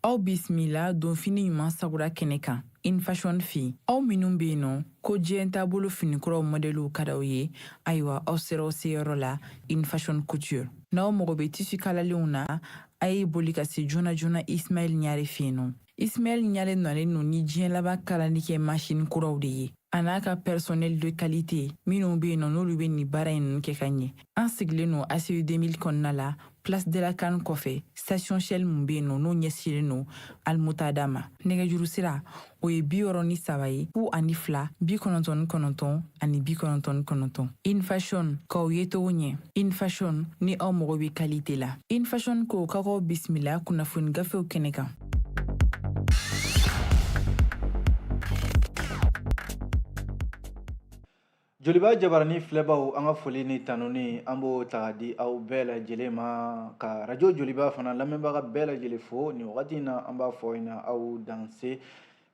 Aw bisimila donfini ɲuman sagura kɛnɛ kan InFashion fɛ yen. Aw minnu bɛ yen nɔ ko diɲɛ taabolo finikuraw mɔdɛliw ka d'aw ye, ayiwa aw sera aw seyɔrɔ la InFashion Couture. N'aw mago bɛ tissu kalalenw na, a ye boli ka se joona joona Ismaël Ɲare fɛ yen nɔ. Ismaël Ɲare nalen don ni diɲɛ laban kalalikɛ machine kuraw de ye, a n'a ka personnel de qualité minnu bɛ yen nɔ n'olu bɛ nin baara in ninnu kɛ ka ɲɛ. An sigilen don ACI 2000 kɔnɔna la, place de la CAN kɔfɛ, station Shell mun bɛ yen nɔ n'o ɲɛsinnen don Almutada ma. Nɛgɛjuru sira o ye 63 ye, 02 99 ani 99. InFashion, k'aw ye cogo ɲɛ. InFashion, ni aw mago bɛ qualité la. InFashion ko k'aw bisimila kunnafoni gafew kɛnɛ kan. Joliba jabarani filɛbaw, an ka foli ni tanuni an b'o ta ka di aw bɛɛ lajɛlen ma, ka radio Joliba fana lamɛnbaga bɛɛ lajɛlen fo nin wagati in na. An b'a fɔ in na aw danse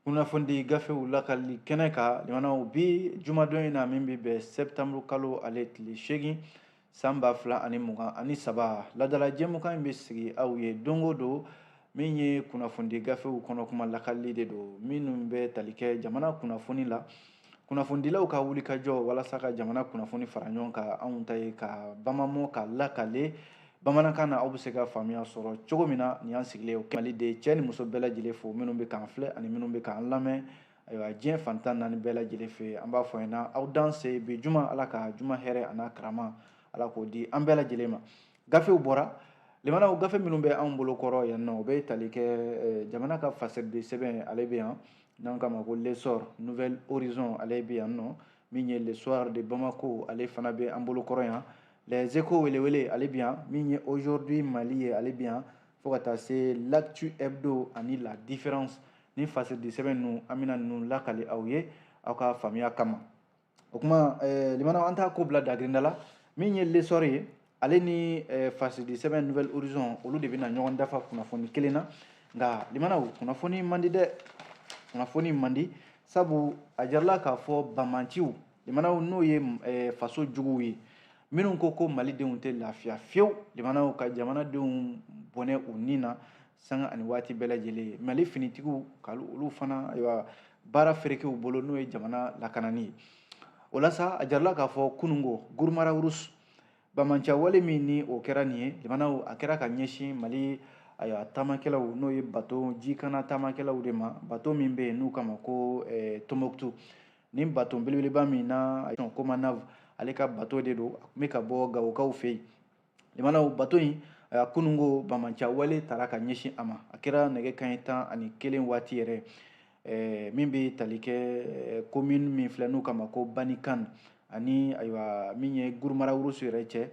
kunnafonidi gafew lakali kɛnɛ kan. Limanaw, bi jumadon in na min bɛ bɛn septembre kalo ale tile 8 san 2023, ladala jɛmukan in bɛ sigi aw ye don o don, min ye kunnafonidi gafew kɔnɔ kuma lakali de don, minnu bɛ tali kɛ jamana kunnafoni la, kunnafonidilaw ka wulikajɔ walasa ka jamana kunnafoni fara ɲɔgɔn kan. Anw ta ye ka bamamɔ ka lakale bamanankan na, aw bɛ se ka faamuya sɔrɔ cogo min na. Nin y'an sigilen ye. Mali de cɛ ni muso bɛɛ lajɛlen fo, minnu bɛ k'an filɛ ani minnu bɛ k'an lamɛn, ayiwa diɲɛ fan 14 bɛɛ lajɛlen fɛ. An b'a fɔ ɲɛna aw danse bi juma, Ala ka juma hɛrɛ a n'a karama, Ala k'o di an bɛɛ lajɛlen ma. Gafew bɔra limanaw, gafe minnu bɛ anw bolo kɔrɔ yan nɔ, o bɛ tali kɛ jamana ka fasiridi sɛbɛn, ale bɛ yan n'an k'a ma ko L'Essor, Nouvel Horizon, ale bɛ yan nɔ, min ye Le Soir de Bamako, ale fana bɛ an bolo kɔrɔ yan, Les Échos welewele, ale bɛ yan, min ye Aujourd'hui Mali ye, ale bɛ yan, fo ka taa se L'Actu Hebdo ani La Différence. Ni fasiridi sɛbɛn ninnu, an bɛna ninnu lakali aw ye aw ka faamuya kama. O kuma limanaw, an t'a ko bila dagirinda la. Min ye L'Essor ye, ale ni fasiridi sɛbɛn Nouvel Horizon, olu de bɛna ɲɔgɔn dafa kunnafoni kelen na. Nka limanaw, kunnafoni man di dɛ, kunnafoni man di, sabu a jarala k'a fɔ bamanciw limanaw, n'o ye faso juguw ye, minnu ko ko malidenw tɛ lafiya fiyewu, limanaw, ka jamanadenw bɔnɛ u ni na sanga ani waati bɛɛ lajɛlen. Mali finitigiw ka olu fana, ayiwa, baara ferekew bolo, n'o ye jamana lakanani ye. O la sa, a jarala k'a fɔ kunungo Gurumara-Wurus bamanciya wale min ni o kɛra nin ye, limanaw, a kɛra ka ɲɛsin Mali, ayiwa, taamakɛlaw, n'o ye bato jikana taamakɛlaw de ma, bato min bɛ yen n'u kama ko Tombouctou. Nin bato belebeleba min na Comanav, ale ka bato de don, a tun bɛ ka bɔ Gawokaw fɛ yen. Limanaw, bato in, kunungo bamanciya wale taara ka ɲɛsin a ma. A kɛra nɛgɛ kanɲɛ 11 waati yɛrɛ, min bɛ tali kɛ commune min filɛ n'u kama ko Banikan ani, ayiwa, min ye Gurumara-Wurusu yɛrɛ cɛ,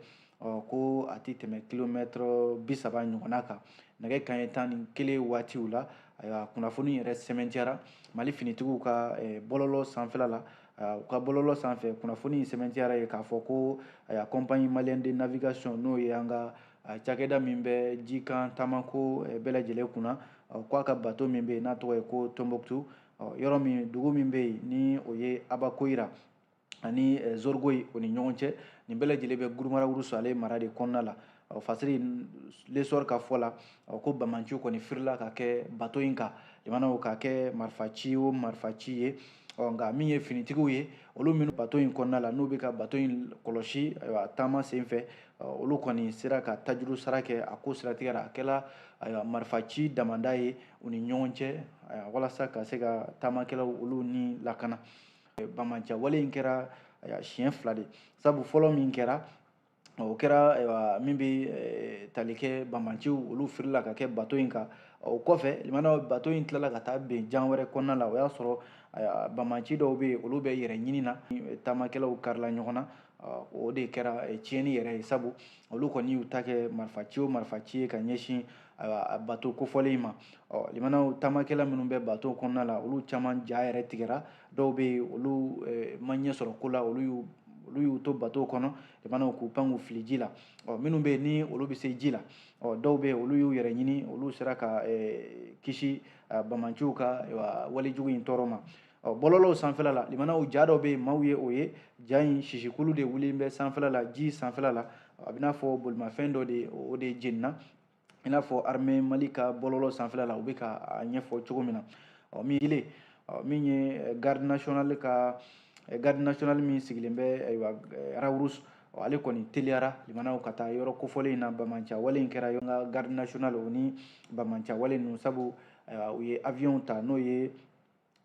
ko a tɛ tɛmɛ kilomètre 30 ɲɔgɔnna kan. Nɛgɛ kanɲɛ 11 waatiw la, ayiwa, kunnafoni yɛrɛ sɛmɛntiyara Mali finitigiw ka bɔlɔlɔ sanfɛla la. U ka bɔlɔlɔ sanfɛ kunnafoni in sɛmɛntiyara ye k'a fɔ ko, ayiwa, Compagnie malienne de navigation, n'o ye an ka cakɛda min bɛ jikan taamako bɛɛ lajɛlen kunna, k'a ka bato min bɛ yen n'a tɔgɔ ye ko Tombouctou, yɔrɔ min, dugu min bɛ yen ni o ye Abakoyira ani Zorgoyi o ni ɲɔgɔn cɛ, nin bɛɛ lajɛlen bɛ Gurumara-Wurusu ale mara de kɔnɔna la. Fasiri L'Essor ka fɔ la, ko bamanciw kɔni firila ka kɛ bato in kan, limanaw, ka kɛ marifaci o marifaci ye. Nka min ye finitigiw ye, olu minnu bato in kɔnɔna la, n'u bɛ ka bato in kɔlɔsi, ayiwa, taama sen fɛ, olu kɔni sera ka tajuru sara kɛ a ko siratigɛ la. A kɛla, ayiwa, marifaci damanda ye u ni ɲɔgɔn cɛ, walasa ka se ka taamakɛlaw olu ni lakana. Bamanciya wale in kɛra siɲɛ 2 de, sabu fɔlɔ min kɛra, o kɛra, ayiwa, min bɛ tali kɛ bamanciw olu firila ka kɛ bato in kan. O kɔfɛ, limanaw, bato in tilala ka taa ben jan wɛrɛ kɔnɔna la. O y'a sɔrɔ bamaci dɔw bɛ yen, olu bɛ yɛrɛ ɲini na, taamakɛlaw karila ɲɔgɔn na. O de kɛra tiɲɛni yɛrɛ ye, sabu olu kɔni y'u ta kɛ marifaci o marifaci ye ka ɲɛsin bato kofɔlen in ma. Limanaw, taamakɛla minnu bɛ bato kɔnɔna la, olu caman ja yɛrɛ tigɛra. Dɔw bɛ yen, olu ma ɲɛ sɔrɔ ko la, olu y'u to bato kɔnɔ, limanaw, k'u pan k'u fili ji la. Minnu bɛ yen ni olu bɛ se ji la, dɔw bɛ yen, olu y'u yɛrɛ ɲini, olu sera ka kisi bamanciw ka walejugu in tɔɔrɔ ma. Bɔlɔlɔw sanfɛla la, limanaw, ja dɔ bɛ yen, maaw ye o ye. Ja in sisikulu de wulilen bɛ sanfɛla la, ji sanfɛla la, a bɛ n'a fɔ bolimafɛn dɔ de, o de jenina. I n'a fɔ armée Mali ka bɔlɔlɔ sanfɛla la, u bɛ ka a ɲɛfɔ cogo min na. Ɔ, min ye min ye garde nationale ka garde nationale min sigilen bɛ, ayiwa, Rharous, ale kɔni teliyara limanaw ka taa yɔrɔ kofɔlen in na. Banbaanci wale in kɛra n ka garde nationale o ni banbaanci wale ninnu, sabu u ye avion ta, n'o ye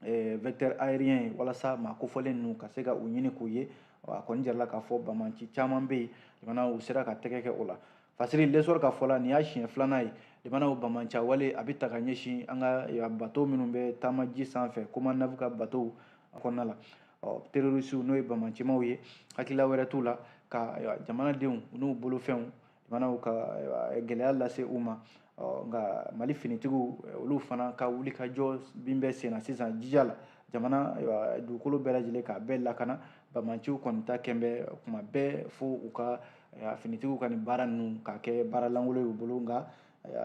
vecteur aérien ye, walasa maa kofɔlen ninnu ka se ka u ɲini k'u ye. A kɔni jarala k'a fɔ banbaanci caman bɛ yen, limanaw, u sera ka tɛgɛ kɛ o la. Fasiri L'Essor ka fɔ la, nin y'a siɲɛ filanan ye, limanaw, banbaanci wale a bɛ ta ka ɲɛsin an ka bateau minnu bɛ taama ji sanfɛ, Comanav ka bateau kɔnɔna la. Ɔ, terroriste, n'o ye banbaancimaw ye, hakilila wɛrɛ t'u la ka jamanadenw n'u bolofɛnw, limanaw, ka gɛlɛya lase u ma. Ɔ, nka Mali finitigiw, olu fana ka wuli ka jɔ bin bɛ sen na sisan jija la, jamana dugukolo bɛɛ lajɛlen k'a bɛɛ lakana. Banbaanciw kɔni ta kɛn bɛ kuma bɛɛ fo u ka finitigiw ka nin baara ninnu k'a kɛ baara lankolon ye u bolo. Nka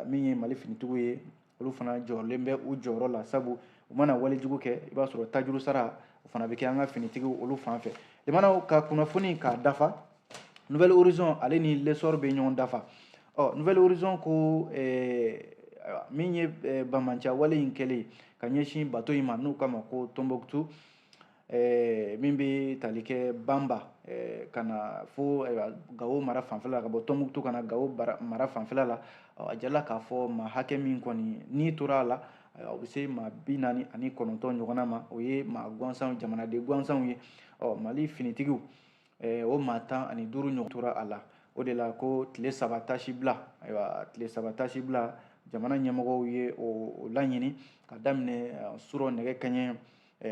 min ye Mali finitigiw ye, olu fana jɔlen bɛ u jɔyɔrɔ la, sabu u mana walejugu kɛ, i b'a sɔrɔ tajuru sara o fana bɛ kɛ an ka finitigiw olu fan fɛ. Limanaw, ka kunnafoni k'a dafa, Nouvel Horizon ale ni L'Essor bɛ ɲɔgɔn dafa. Ɔ, Nouvel Horizon ko min ye banbaanci wale in kɛlen ka ɲɛsin bateau in ma, n'u k'a ma ko Tombouctou, min bɛ tali kɛ Banba ka na fo Gawo mara fanfɛla la, ka bɔ Tombouctou ka na Gawo mara fanfɛla la, a jirala k'a fɔ maa hakɛ min kɔni ni tora a la, o bɛ se maa 49 ɲɔgɔnna ma. O ye maa gansanw, jamanaden gansanw ye. Ɔ, Mali finitigiw, o maa 15 ɲɔgɔn tora a la. O de la ko tile 3 tasi bila, ayiwa, tile 3 tasi bila, jamana ɲɛmɔgɔw ye o laɲini ka daminɛ surɔ nɛgɛ kaɲɛ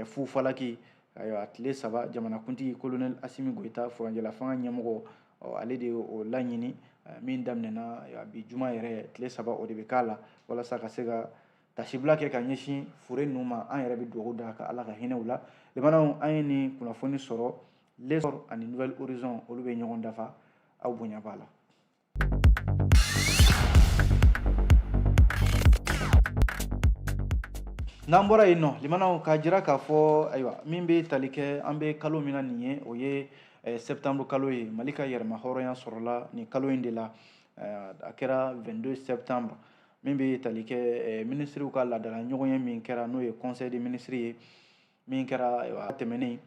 fu falaki. Ayiwa, tile 3, jamanakuntigi colonel Assimi Goïta, furancɛla fanga ɲɛmɔgɔ, ale de ye o laɲini min daminɛna bi juma yɛrɛ. Tile 3 o de bɛ k'a la walasa ka se ka tasibila kɛ ka ɲɛsin fure ninnu ma. An yɛrɛ bɛ dugawu da ka Ala ka hinɛ u la. Limanaw, an ye nin kunnafoni sɔrɔ L'Essor ani Nouvel Horizon, olu bɛ ɲɔgɔn dafa. Aw bonya b'a la. N'an bɔra yen nɔ, limanaw, k'a jira k'a fɔ, ayiwa, min bɛ tali kɛ an bɛ kalo min na nin ye, o ye septembre kalo ye. Mali ka yɛrɛma hɔrɔnya sɔrɔla nin kalo in de la, a kɛra 22 septembre. Min bɛ tali kɛ minisiriw ka laadala ɲɔgɔnye min kɛra, n'o ye conseil des ministres ye, min kɛra, ayiwa, tɛmɛnen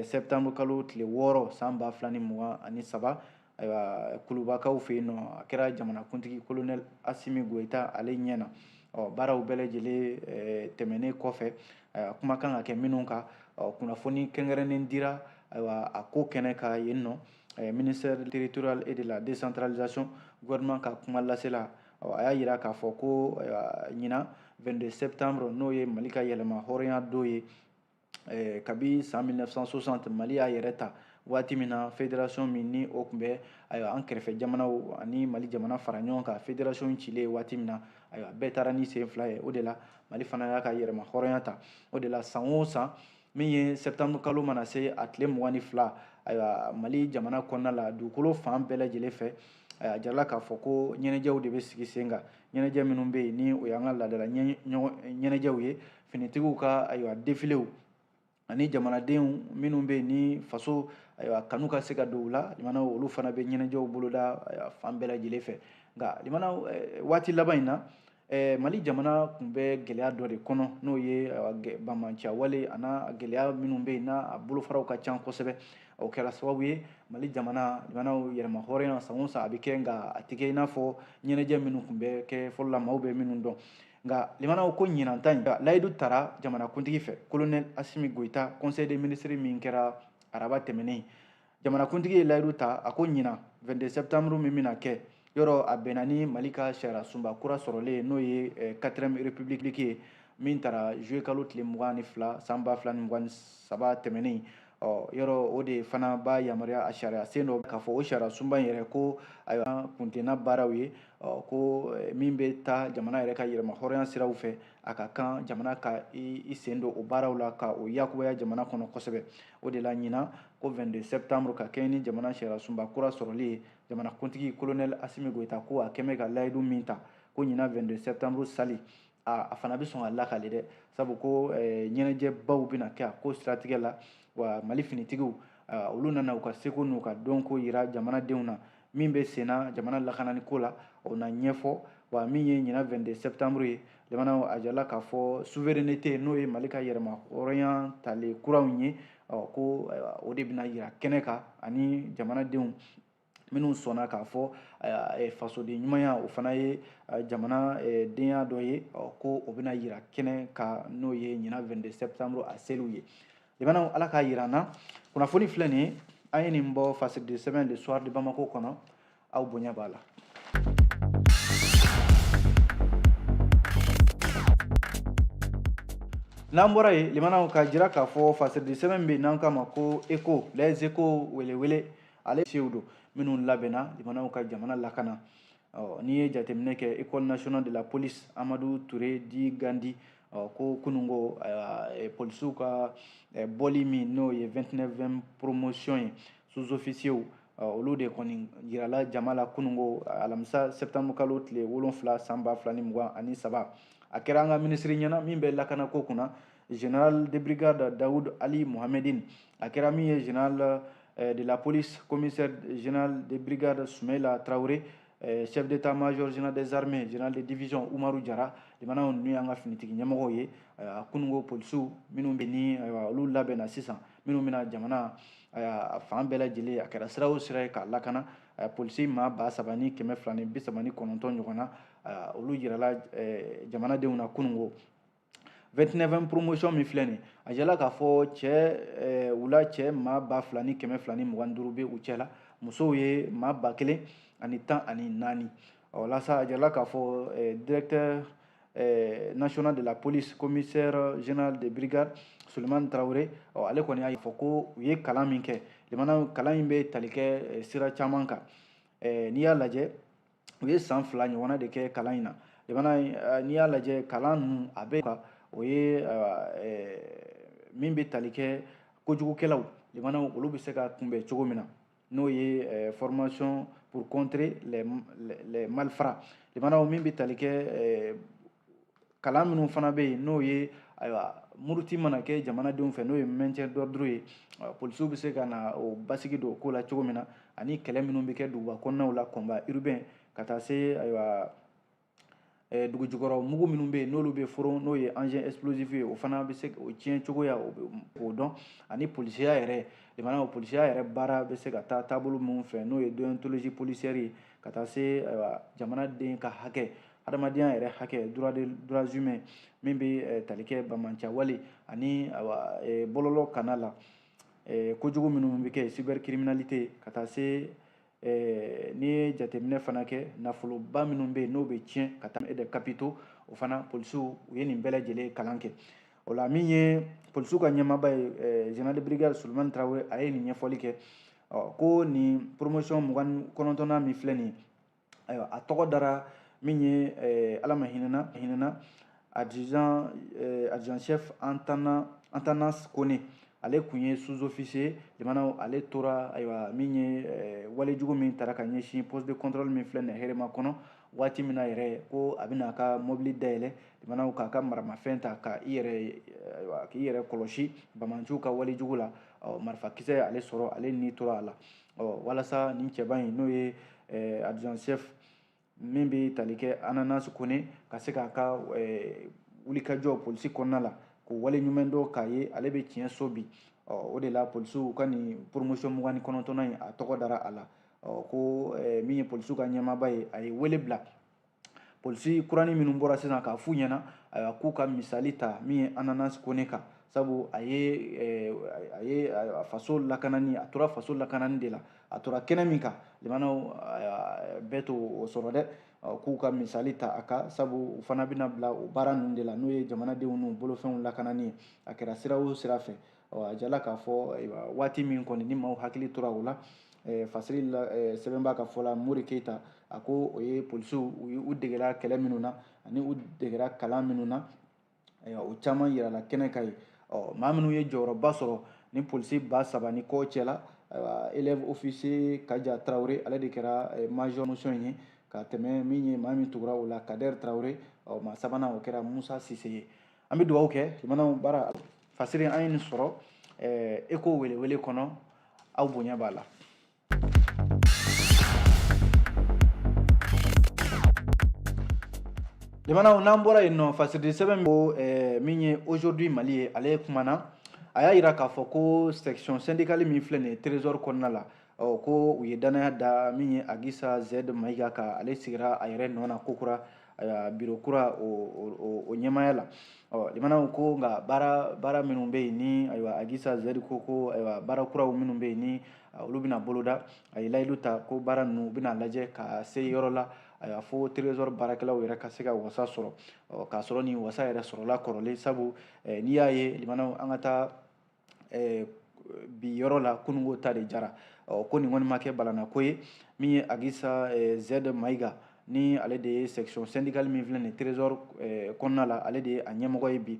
septembre kalo tile 6 san 2023, ayiwa, Kulubakaw fɛ yen nɔ, a kɛra jamanakuntigi colonel Assimi Goïta ale ɲɛ na. Ɔ, baaraw bɛɛ lajɛlen tɛmɛnen kɔfɛ, kuma kan ka kɛ minnu kan, ɔ, kunnafoni kɛrɛnkɛrɛnnen dira, ayiwa, a ko kɛnɛ kan yen nɔ. Ministère territorial et de la décentralisation, gouvernement ka kuma lasela, ɔ, a y'a yira k'a fɔ ko, ayiwa, ɲinan 22 septembre, n'o ye Mali ka yɛlɛma hɔrɔnya don ye, kabi san 1960 Mali y'a yɛrɛ ta waati min na, fédération min ni o tun bɛ, ayiwa, an kɛrɛfɛ jamanaw ani Mali jamana fara ɲɔgɔn kan, fédération cilen waati min na, ayiwa, bɛɛ taara ni sen fila ye. O de la Mali fana y'a ka yɛrɛma hɔrɔnya ta. O de la san o san, min ye septembre kalo mana se a tile 22, ayiwa, Mali jamana kɔnɔna la, dugukolo fan bɛɛ lajɛlen fɛ, a jirala k'a fɔ ko ɲɛnajɛw de bɛ sigi sen kan. Ɲɛnajɛ minnu bɛ yen, ni o y'an ka laadala ɲɛnajɛw ye, finitigiw ka, ayiwa, défiléw, ani jamanadenw minnu bɛ yen ni faso, ayiwa, kanu ka se ka don u la, limanaw, olu fana bɛ ɲɛnajɛw boloda fan bɛɛ lajɛlen fɛ. Nka limanaw, waati laban in na, Mali jamana tun bɛ gɛlɛya dɔ de kɔnɔ, n'o ye banbaanciya wale a n'a gɛlɛya minnu bɛ yen n'a bolofaraw ka ca kosɛbɛ. O kɛra sababu ye Mali jamana, limanaw, yɛrɛma hɔrɔnya san o san a bɛ kɛ, nka a tɛ kɛ i n'a fɔ ɲɛnajɛ minnu tun bɛ kɛ fɔlɔ la, maaw bɛ minnu dɔn. Nka limanaw, ko ɲinan ta in, layidu tara jamanakuntigi fɛ, colonel Assimi Goïta, conseil des ministres min kɛra araba tɛmɛnen, jamanakuntigi ye layidu ta, a ko ɲinan 22 septembre min bɛna kɛ yɔrɔ, a bɛnna ni Mali ka sariya sunba kura sɔrɔlen, n'o ye 4e république ye, min taara juillet kalo tile 22 san 2023 tɛmɛnen. Ɔ, yɔrɔ o de fana b'a yamaruya a sariya sen dɔ k'a fɔ o sariya sunba in yɛrɛ ko, ayiwa, kuntenna baaraw ye. Ɔ, ko min bɛ taa jamana yɛrɛ ka yɛrɛma hɔrɔnya siraw fɛ, a ka kan jamana ka i sen don o baaraw la ka o yakubaya jamana kɔnɔ kosɛbɛ. O de la ɲinan ko 22 septembre, ka kɛɲɛ ni jamana sariya sunba kura sɔrɔli ye, jamanakuntigi colonel Assimi Goïta ko a kɛn bɛ ka layidu min ta ko ɲinan 22 septembre sali, a fana bɛ sɔn ka lakale dɛ, sabu ko ɲɛnajɛbaw bɛna kɛ a ko siratigɛ la. Wa Mali finitigiw, olu nana u ka seko n'u ka dɔnko yira jamanadenw na. Min bɛ senna jamana lakanani ko la, o na ɲɛfɔ. Wa min ye ɲinan 22 septembre ye, limanaw, a jirala k'a fɔ souveraineté, n'o ye Mali ka yɛrɛma hɔrɔnya tali kuraw ye, ko o de bɛna yira kɛnɛ kan. Ani jamanadenw minnu sɔnna k'a fɔ fasoden ɲumanya, o fana ye jamana denya dɔ ye, ko o bɛna yira kɛnɛ kan, n'o ye ɲinan 22 septembre a seliw ye. Limanaw, Ala k'a yira an na. Kunnafoni filɛ nin ye, an ye nin bɔ fasiridi sɛbɛn Le Soir de Bamako kɔnɔ. Aw bonya b'a la. N'an bɔra yen, limanaw, k'a jira k'a fɔ fasiridi sɛbɛn bɛ yen n'an k'a ma ko Écho, Les Échos, welewele ale sew don minnu labɛnna, limanaw, ka jamana lakana. N'i ye jateminɛ kɛ, École nationale de la police Amadu Ture dit Gandi, ko kununko polisiw ka bɔli min, n'o ye 29e promotion ye, sous-officiers, olu de kɔni jirala jama la kununko alamisa septembre kalo tile 7 san 2023. A kɛra an ka minisiri ɲɛna min bɛ lakanako kunna, général de brigade Daoud Ali Mohamedine. A kɛra min ye général de la police, commissaire général de brigade Soumaïla Traoré, chef d'état-major général des armées, général de division Umaru Jara. Limanaw, ninnu y'an ka finitigi ɲɛmɔgɔw ye. Kununko polisiw minnu bɛ ni, ayiwa, olu labɛnna sisan, minnu bɛna jamana a fan bɛɛ lajɛlen, a kɛra sira o sira ye, k'a lakana. Polisi maa 3239 ɲɔgɔn na, olu jirala jamanadenw na kununko. 29 promotion min filɛ nin, a jirala k'a fɔ cɛ wula cɛ maa 2225 bɛ u cɛ la, musow ye maa 1014. Walasa a jirala k'a fɔ directeur national de la police, commissaire général de brigade Suleiman Traoré, ale kɔni y'a fɔ ko u ye kalan min kɛ, limana, kalan in bɛ tali kɛ sira caman kan. N'i y'a lajɛ, u ye san 2 ɲɔgɔnna de kɛ kalan in na. Limana, n'i y'a lajɛ, kalan ninnu a bɛ o ye min bɛ tali kɛ kojugukɛlaw, limana, olu bɛ se ka kunbɛn cogo min na, n'o ye formation pour contrer les malfrats. Limanaw, min bɛ tali kɛ kalan minnu fana bɛ yen, n'o ye, ayiwa, muruti mana kɛ jamanadenw fɛ, n'o ye maintien d'ordre ye, polisiw bɛ se ka na o basigi don o ko la cogo min na, ani kɛlɛ minnu bɛ kɛ duguba kɔnɔnaw la, combat urbain, ka taa se, ayiwa, dugu jukɔrɔ mugu minnu bɛ yen, n'olu bɛ foron, n'o ye engin explosif ye, o fana bɛ se o tiɲɛ cogoya, o dɔn, ani polisiya yɛrɛ, limanaw, polisiya yɛrɛ baara bɛ se ka taa taabolo minnu fɛ, n'o ye déontologie policière ye, ka taa se, ayiwa, jamanaden ka hakɛ, adamadenya yɛrɛ hakɛ, droit de droits humains, min bɛ tali kɛ banbaanciya wale ani, ayiwa, bɔlɔlɔ kana la kojugu minnu bɛ kɛ, cybercriminalité, ka taa se, n'i ye jateminɛ fana kɛ, nafoloba minnu bɛ yen, n'o bɛ tiɲɛ ka taa des capitaux, o fana polisiw u ye nin bɛɛ lajɛlen kalan kɛ. O la, min ye polisiw ka ɲɛmaaba ye, général de brigade Sulemani Traoré, a ye nin ɲɛfɔli kɛ ko nin promotion 29nan min filɛ nin ye, ayiwa, a tɔgɔ dara min ye, Ala ma hinɛna adjudant chef Antanas Kone, ale kun ye sous-officier. Limanaw, ale tora, ayiwa, min ye walejugu min tara ka ɲɛsin poste de contrôle min filɛ nin Hɛrɛma kɔnɔ, waati min na yɛrɛ ko a bɛna a ka mobili dayɛlɛ, limanaw, k'a ka maramafɛn ta ka i yɛrɛ, ayiwa, k'i yɛrɛ kɔlɔsi bamanciw ka walejugu la, marifakisɛ ale sɔrɔ, ale ni tora a la. Walasa nin cɛba in, n'o ye adjudant chef min bɛ tali kɛ Ananas Kone, ka se k'a ka wulikajɔ polisi kɔnɔna la k'o wale ɲuman dɔn k'a ye, ale bɛ tiɲɛ so bi. O de la polisiw ka nin promotion 29nan in, a tɔgɔ dara a la. Ko min ye polisiw ka ɲɛmaaba ye, a ye wele bila polisi kuranin minnu bɔra sisan k'a f'u ɲɛna, ayiwa, k'u ka misali ta min ye Ananas Kone kan, sabu a ye faso lakanani, a tora faso lakanani de la, a tora kɛnɛ min kan, limanaw, bɛɛ t'o sɔrɔ dɛ. K'u ka misali ta a kan, sabu u fana bɛna bila o baara ninnu de la, n'o ye jamanadenw n'u bolofɛnw lakanani ye, a kɛra sira o sira fɛ. A jala k'a fɔ waati min kɔni ni maaw hakili tora o la, fasiri la sɛbɛnba ka fɔ la, Mori Keyita, a ko o ye polisiw u degera kɛlɛ minnu na ani u degera kalan minnu na, o caman yirala kɛnɛ kan ye. Maa minnu ye jɔyɔrɔba sɔrɔ ni polisi 3000 ni kɔ cɛ la, ayiwa, élève officier Kaja Traoré, ale de kɛra major promotion ye, ka tɛmɛ min ye maa min tugura o la, Kader Traoré. Maa sabanan, o kɛra Musa Sise ye. An bɛ dugawu kɛ, limanaw, baara fasiri an ye nin sɔrɔ Écho welewele kɔnɔ. Aw bonya b'a la. Limanaw, n'an bɔra yen nɔ, fasiridi sɛbɛn ko min ye Aujourd'hui Mali ye, ale kumana, a y'a yira k'a fɔ ko section syndicale min filɛ nin ye trésor kɔnɔna la, ɔ ko u ye danaya da min ye Agisa Z Mayiga kan, ale sigira a yɛrɛ nɔ na kokura, ayiwa, biro kura o ɲɛmaaya la. Ɔ limanaw, ko nka baara minnu bɛ yen ni, ayiwa, Agisa Z ko ayiwa, baara kuraw minnu bɛ yen ni olu bɛna boloda, a ye layidu ta ko baara ninnu u bɛna lajɛ ka se yɔrɔ la, ayiwa, fo trésor baarakɛlaw yɛrɛ ka se ka wasa sɔrɔ. Ɔ k'a sɔrɔ nin wasa yɛrɛ sɔrɔla kɔrɔlen, sabu n'i y'a ye, limanaw, an ka taa bi yɔrɔ la, kununko ta de jara. Ɔ ko nin kɔni ma kɛ balana ko ye. Min ye Agisa Z Mayiga ni ale de ye section syndicale min filɛ nin trésor kɔnɔna la, ale de ye a ɲɛmɔgɔ ye bi.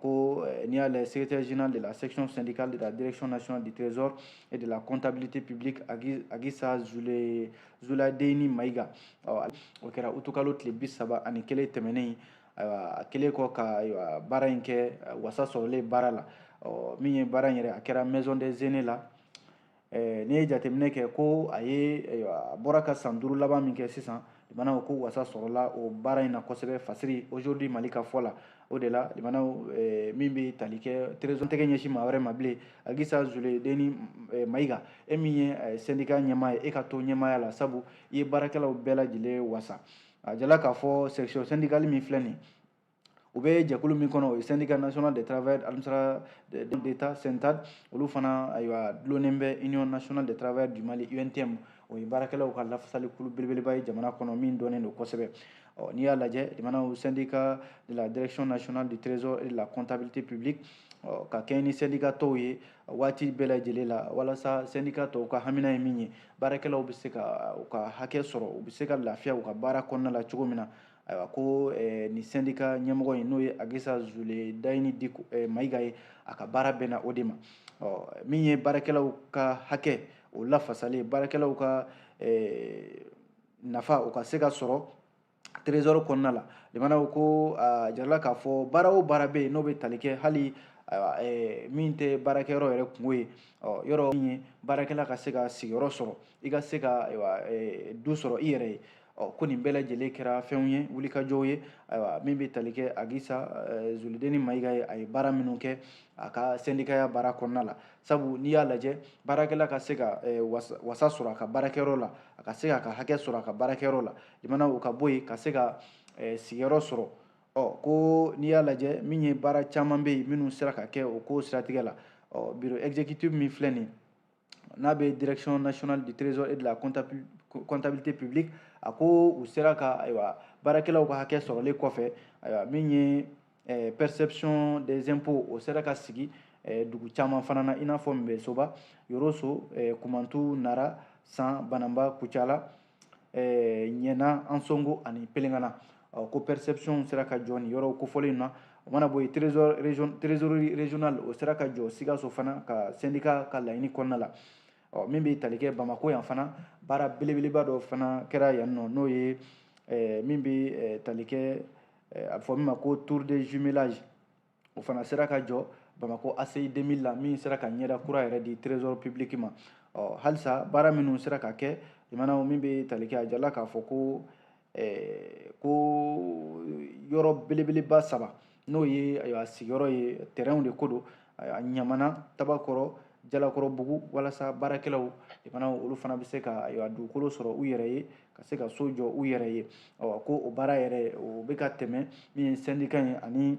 Ko n'i y'a lajɛ, secrétaire général de la section syndicale de la direction nationale du trésor et de la comptabilité publique, Agisa Zuladeini Mayiga, o kɛra utukalo tile 31 tɛmɛnen. Ayiwa, a kɛlen kɔ ka, ayiwa, baara in kɛ, wasa sɔrɔlen baara la. Ɔ min ye baara in yɛrɛ, a kɛra maison des aînés la. N'i ye jateminɛ kɛ, ko a ye, ayiwa, a bɔra ka san 5 laban min kɛ sisan, limanaw, ko wasa sɔrɔla o baara in na kosɛbɛ, fasiri Aujourd'hui Mali ka fɔ la. O de la, limanaw, min bɛ tali kɛ trésor tɛgɛ ɲɛsin maa wɛrɛ ma bilen, Agisa Zuledeni Mayiga, e min ye syndicat ɲɛmaa ye, e ka to ɲɛmaaya la, sabu i ye baarakɛlaw bɛɛ lajɛlen wasa. A jala k'a fɔ section syndicale min filɛ nin, u bɛ jɛkulu min kɔnɔ, o ye syndicat national des travailleurs administrateurs d'État, SYNTADE. Olu fana, ayiwa, dulonnen bɛ Union nationale des travailleurs du Mali, UNTM. O ye baarakɛlaw ka lafasali kulu belebeleba ye jamana kɔnɔ min dɔnnen don kosɛbɛ. Ɔ n'i y'a lajɛ, limanaw, syndicat de la direction nationale du trésor et de la comptabilité publique, ɔ ka kɛɲɛ ni syndicat tɔw ye waati bɛɛ lajɛlen la, walasa syndicat tɔw ka hamina ye min ye, baarakɛlaw bɛ se ka u ka hakɛ sɔrɔ, u bɛ se ka lafiya u ka baara kɔnɔna la cogo min na. Ayiwa, ko nin syndicat ɲɛmɔgɔ in, n'o ye Agisa Zuledayini Diko Mayiga ye, a ka baara bɛnna o de ma. Ɔ min ye baarakɛlaw ka hakɛ o lafasalen, baarakɛlaw ka nafa o ka se ka sɔrɔ trésor kɔnɔna la, limanaw, ko a jarala k'a fɔ baara o baara bɛ yen n'o bɛ tali kɛ hali, ayiwa, min tɛ baarakɛyɔrɔ yɛrɛ kungo ye, ɔ yɔrɔ min ye baarakɛla ka se ka sigiyɔrɔ sɔrɔ, i ka se ka, ayiwa, du sɔrɔ i yɛrɛ ye. Ɔ ko nin bɛɛ lajɛlen kɛra fɛnw ye, wulikajɔw ye. Ayiwa, min bɛ tali kɛ Agisa Zuludeni Mayiga ye, a ye baara minnu kɛ a ka sɛndikaya baara kɔnɔna la, sabu n'i y'a lajɛ, baarakɛla ka se ka wasa sɔrɔ a ka baarakɛyɔrɔ la, a ka se k'a ka hakɛ sɔrɔ a ka baarakɛyɔrɔ la, jamana o ka bɔ yen, ka se ka sigiyɔrɔ sɔrɔ. Ɔ ko n'i y'a lajɛ, min ye baara caman bɛ yen minnu sera ka kɛ o ko siratigɛ la. Ɔ bureau exécutif min filɛ nin, n'a bɛ direction nationale du trésor et de la comptabilité publique, a ko u sera ka, ayiwa, baarakɛlaw ka hakɛ sɔrɔlen kɔfɛ, ayiwa, min ye perception des impôts, o sera ka sigi dugu caman fana na, i n'a fɔ Nbɛsoba, Yoroso, Kumantu, Nara, San, Banamba, Kucala, Ɲɛna, Ansongo ani Pelengana. Ko perception sera ka jɔ nin yɔrɔ kofɔlen na. O mana bɔ yen, trésorerie régionale, o sera ka jɔ Sikaso fana ka syndicat ka laɲini kɔnɔna la. Ɔ min bɛ tali kɛ Bamako yan fana, baara belebeleba dɔ fana kɛra yan nɔ, n'o ye min bɛ tali kɛ, a bɛ fɔ min ma ko tour de jumelage, o fana sera ka jɔ Bamako ACI 2000 la, min sera ka ɲɛda kura yɛrɛ di trésor public ma. Ɔ halisa baara minnu sera ka kɛ, limanaw, min bɛ tali kɛ, a jala k'a fɔ ko yɔrɔ belebeleba saba, n'o ye, ayiwa, sigiyɔrɔ ye, terrain de ko don, ayiwa, Ɲamana, Tabakɔrɔ, Jalakɔrɔbugu, walasa baarakɛlaw, limanaw, olu fana bɛ se ka, ayiwa, dugukolo sɔrɔ u yɛrɛ ye, ka se ka so jɔ u yɛrɛ ye. Ɔ ko o baara yɛrɛ, o bɛ ka tɛmɛ min ye syndicat ye ani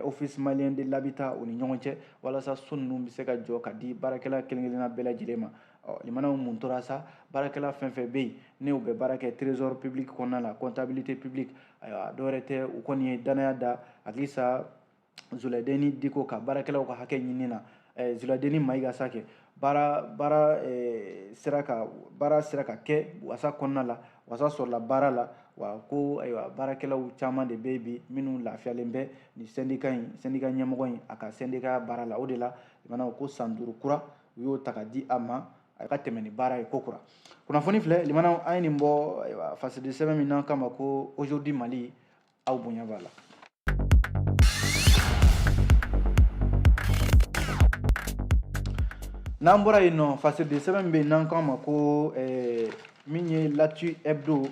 Office malien de l'habitat u ni ɲɔgɔn cɛ, walasa so ninnu bɛ se ka jɔ ka di baarakɛla kelen kelenna bɛɛ lajɛlen ma. Ɔ limanaw, mun tora sa? Baarakɛla fɛn fɛn bɛ yen ne u bɛ baara kɛ trésor public kɔnɔna la, comptabilité publique, ayiwa, dɔwɛrɛ tɛ, u kɔni ye danaya da Agisa Zuladeni Diko ka baarakɛlaw ka hakɛ ɲini na. Zuladeni Mayiga sa kɛ baara sera ka kɛ wasa kɔnɔna la, wasa sɔrɔla baara la wa. Ko ayiwa, baarakɛlaw caman de bɛ bi minnu lafiyalen bɛ ni syndicat in, syndicat ɲɛmɔgɔ in, a ka syndicat baara la. O de la, limanaw, ko san 5 kura u y'o ta ka di a ma, a ka tɛmɛ ni baara ye ko kura. Kunnafoni filɛ, limanaw, an ye nin bɔ, ayiwa, fasidi sɛbɛn min n'an kama ko Aujourd'hui Mali, aw bonya b'a la. N'an bɔra yen nɔ, fasidi sɛbɛn min bɛ yen n'an k'a ma ko min ye L'actu hebdo,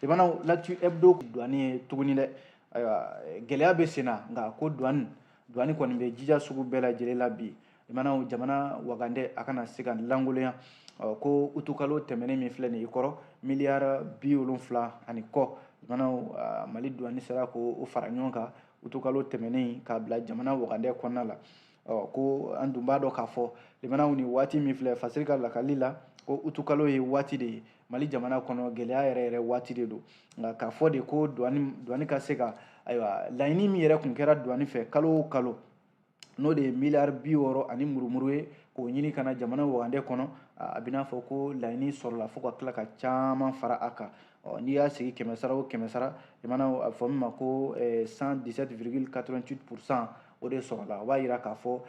Limanaw, L'actu hebdo douane ye tuguni dɛ. Ayiwa, gɛlɛya bɛ sen na, nka ko douane kɔni bɛ jija sugu bɛɛ lajɛlen la bi. Limanaw, jamana wagandɛ a kana se ka lankolonya. Ko utukalo tɛmɛnen min filɛ nin ye kɔrɔ, miliyari 70 ani kɔ, limanaw, Mali douane sera k'o fara ɲɔgɔn kan utukalo tɛmɛnen k'a bila jamana wagandɛ kɔnɔna la. Ko an dun b'a dɔn k'a fɔ, limanaw, ni waati min filɛ, Fasiri ka lakali la, ko utukalo ye waati de ye Mali jamana kɔnɔ, gɛlɛya yɛrɛ yɛrɛ waati de don. Nka k'a fɔ de ko douane ka se ka, ayiwa, laɲini min yɛrɛ tun kɛra douane fɛ kalo o kalo, n'o de ye miliyari 60 ani murumuru ye, k'o ɲini ka na jamana wagandɛ kɔnɔ, a bɛ n'a fɔ ko laɲini sɔrɔla fo ka tila ka caman fara a kan. N'i y'a sigi kɛmɛ sara o kɛmɛ sara, jamana, a bɛ fɔ min ma ko 117,88 %, o de sɔrɔla. O b'a yira k'a fɔ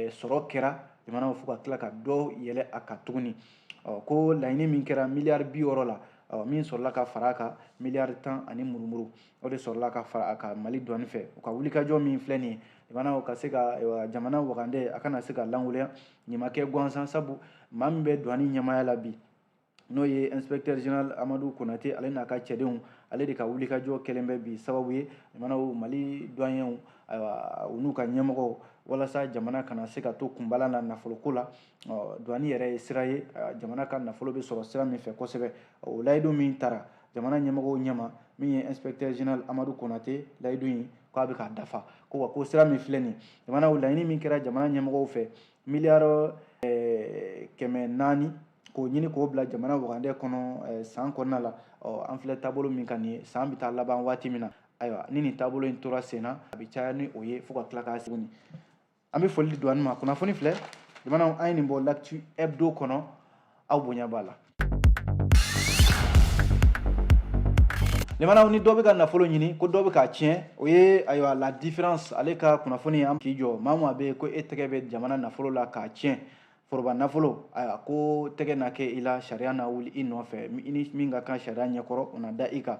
sɔrɔ kɛra jamana fo ka tila ka dɔ yɛlɛ a kan tuguni. Ko laɲini min kɛra miliyari 60 la, min sɔrɔla ka fara a kan, miliyari 10 ani murumuru, o de sɔrɔla ka fara a kan Mali douane fɛ. U ka wulikajɔ min filɛ nin ye, jamana ka se ka jamana wagandɛ a kana se ka lankolonya, nin ma kɛ gansan, sabu maa min bɛ douane ɲɛmaaya la bi, n'o ye inspecteur général Amadu Konate, ale n'a ka cɛdenw, ale de ka wulikajɔ kɛlen bɛ bi sababu ye, jamanaw, Mali douaniers, ayiwa, u n'u ka ɲɛmɔgɔw, walasa jamana kana se ka to kunbala la nafoloko la. Douane yɛrɛ ye sira ye jamana ka nafolo bɛ sɔrɔ sira min fɛ kosɛbɛ. O layidu min tara jamana ɲɛmɔgɔw ɲɛma, min ye inspecteur général Amadu Konate, layidu in k'a bɛ k'a dafa. Ko wa ko sira min filɛ nin, jamana, laɲini min kɛra jamana ɲɛmɔgɔw fɛ, miliyari 400, k'o ɲini k'o bila jamana wagandɛ kɔnɔ san kɔnɔna la, an filɛ taabolo min kan nin ye, san bɛ taa laban waati min na, ayiwa, ni nin taabolo in tora sen na, a bɛ caya ni o ye fo ka tila k'a segin. An bɛ foli di douane ma. Kunnafoni filɛ, jamana, an ye nin bɔ L'actu hebdo kɔnɔ, aw bonya b'a la. Limanaw, ni dɔ bɛ ka nafolo ɲini, ko dɔ bɛ k'a tiɲɛ, o ye, ayiwa, La Différence ale ka kunnafoni. An k'i jɔ maa maa bɛ yen ko e tɛgɛ bɛ jamana nafolo la k'a tiɲɛ, foroba nafolo, ayiwa, ko tɛgɛ na kɛ i la, sariya na wuli i nɔfɛ, i ni min ka kan sariya ɲɛkɔrɔ, o na da i kan.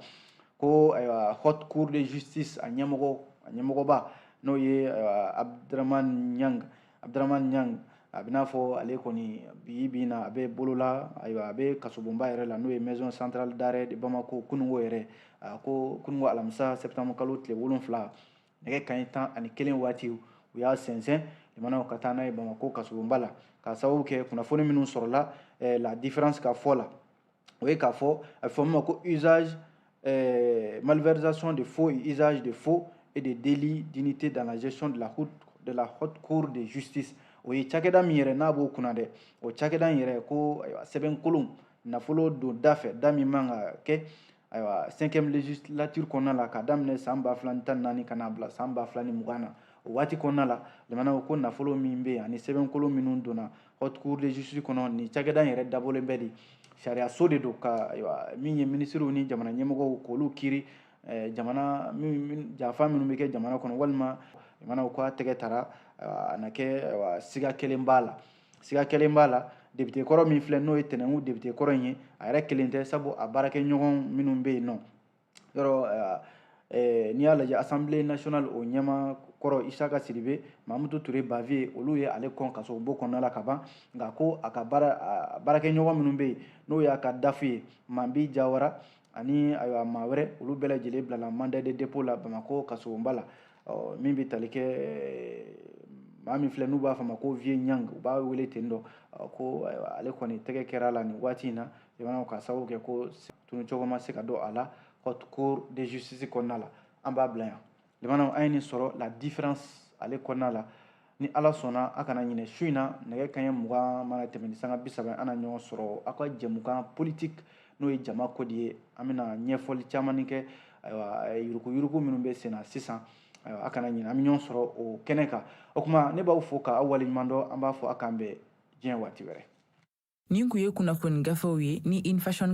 Ko ayiwa, Haute Cour de justice a ɲɛmɔgɔba, n'o ye Abdramane Niang, Abdramane Niang, a bɛ n'a fɔ ale kɔni bi bi in na a bɛ bolola, ayiwa, a bɛ kasobonba yɛrɛ la, n'o ye Maison centrale d'arrêt de Bamako. Kunungo yɛrɛ, ko kunungo alamisa septembre kalo tile 7, nɛgɛ kanɲɛ 11 waati, u y'a sɛnsɛn, limanaw, ka taa n'a ye Bamako kasobonba la, k'a sababu kɛ kunnafoni minnu sɔrɔla La Différence ka fɔ la, o ye k'a fɔ a bɛ fɔ min ma ko usage, malversation de faux et usage de faux et de délit d'unité dans la gestion de la Haute Cour de justice. O ye cakɛda min yɛrɛ n'a b'o kunna dɛ, o cakɛda in yɛrɛ, ko ayiwa, sɛbɛn kolon, nafolo don da fɛ, da min man ka kɛ, ayiwa, cinquième législature kɔnɔna la, k'a daminɛ san 2014 ka n'a bila san 2020 na, o waati kɔnɔna la, jamana ko nafolo min bɛ yen ani sɛbɛnkolon minnu donna Haute Cour de justice kɔnɔ, nin cakɛda in yɛrɛ dabɔlen bɛ de, sariyaso de don ka, ayiwa, min ye minisiriw ni jamana ɲɛmɔgɔw k'olu kiiri, jamana janfa minnu bɛ kɛ jamana kɔnɔ, walima jamana ko a tɛgɛ tara a na kɛ. Ayiwa, siga kelen b'a la, siga kelen b'a la. Député kɔrɔ min filɛ, n'o ye Tɛnɛnku député kɔrɔ in ye, a yɛrɛ kelen tɛ, sabu a baarakɛɲɔgɔn minnu bɛ yen nɔ yɔrɔ, n'i y'a lajɛ, Assemblée nationale o ɲɛma kɔrɔ Isaka Sidibe, Mamutu Ture Baviye, olu ye ale kɔn kasobon kɔnɔna la ka ban. Nka ko a ka baarakɛɲɔgɔn minnu bɛ yen, n'o y'a ka DAF ye, Mambi Jawara, ani ayiwa maa wɛrɛ, olu bɛɛ lajɛlen bilala mandat de dépôt la Bamakɔ kasobonba la. Min bɛ tali kɛ maa min filɛ, n'u b'a fɔ a ma ko Vieux Niang, u b'a wele ten dɔ, ko ayiwa, ale kɔni tɛgɛ kɛra la nin waati in na, jamana, ka sababu kɛ ko tununcogo ma se ka dɔn a la Haute Cour de justice kɔnɔna la. An b'a bila yan, jamana, an ye nin sɔrɔ La Différence ale kɔnɔna la. Ni Ala sɔnna, a kana ɲinɛ, su in na, nɛgɛ kanɲɛ 20 mana tɛmɛ ni sanga 30, an na ɲɔgɔn sɔrɔ aw ka jɛmukan politique, n'o ye jama ko de ye. An bɛna ɲɛfɔli caman kɛ, ayiwa, yuruguyurugu minnu bɛ sen na sisan. Ayiwa, a kana ɲinɛ, an bɛ ɲɔgɔn sɔrɔ o kɛnɛ kan. O tuma, ne b'aw fo k'aw waleɲuman dɔn. An b'a fɔ a k'an bɛn diɲɛ waati wɛrɛ. Nin kun ye kunnafoni gafew ye ni Infashion.